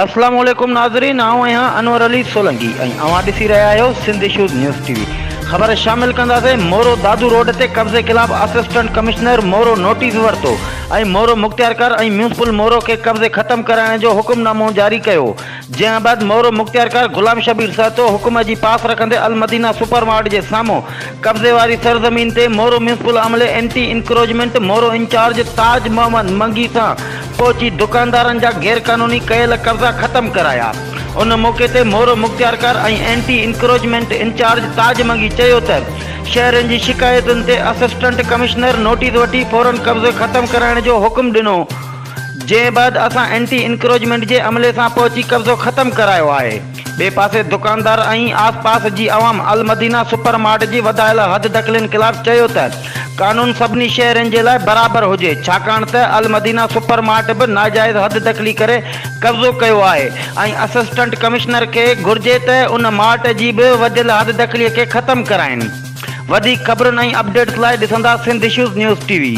اسلام عليڪم ناظرين آئون آهيان انور علي سولنگي ۽ اوهان ڏسي رهيا آهيو Sindh issues news T V خبر شامل ڪنداسين مورو دادو روڊ تي قبضي خلاف اسسٽنٽ ڪمشنر مورو نوٽيس ورتو ۽ مورو مختيارڪار ۽ ميونسپل مورو کي قبضي ختم ڪرائڻ جو حڪم نامو جاري ڪيو جنهن بعد مورو مختيارڪار غلام شبير سهتو حڪم جي پاس رکندي المدينه سپر مارٽ جي سامهون قبضي واري سرزمين تي مورو ميونسپل عملي anti encroachment Moro incharge Taj Muhammad Mangi سان پهچي دڪاندارن جا غيرقانوني ڪيل قبضا ختم ڪرايا. ان موقعي تي مورو مختيارڪار ۽ anti encroachment incharge Taj Mangi چيو ته شهرين جي شڪايتن تي اسسٽنٽ ڪمشنر نوٽيس وٺي فورن قبضو ختم ڪرائڻ جو حڪم ڏنو جنهن بعد اسان اينٽي انڪروچمينٽ جي عملي سان پهچي قبضو ختم ڪرايو آهي. ٻئي پاسي دڪاندار ۽ آس پاس جي عوام المدينه سپر مارٽ جي وڌايل حد دخلين خلاف چيو ته قانون سڀني شهرين جي لاء برابر هجي ڇاڪاڻ ته المدينه سپر مارٽ به ناجائز حد دخلي ڪري قبضو ڪيو آهي ۽ اسسٽنٽ ڪمشنر کي گهرجي ته ان مارٽ جي به وڌيل حد دخلي کي ختم ڪرائين. وڌيڪ خبرن ۽ اپڊيٽس لاء ڏسندا Sindh issues news T V.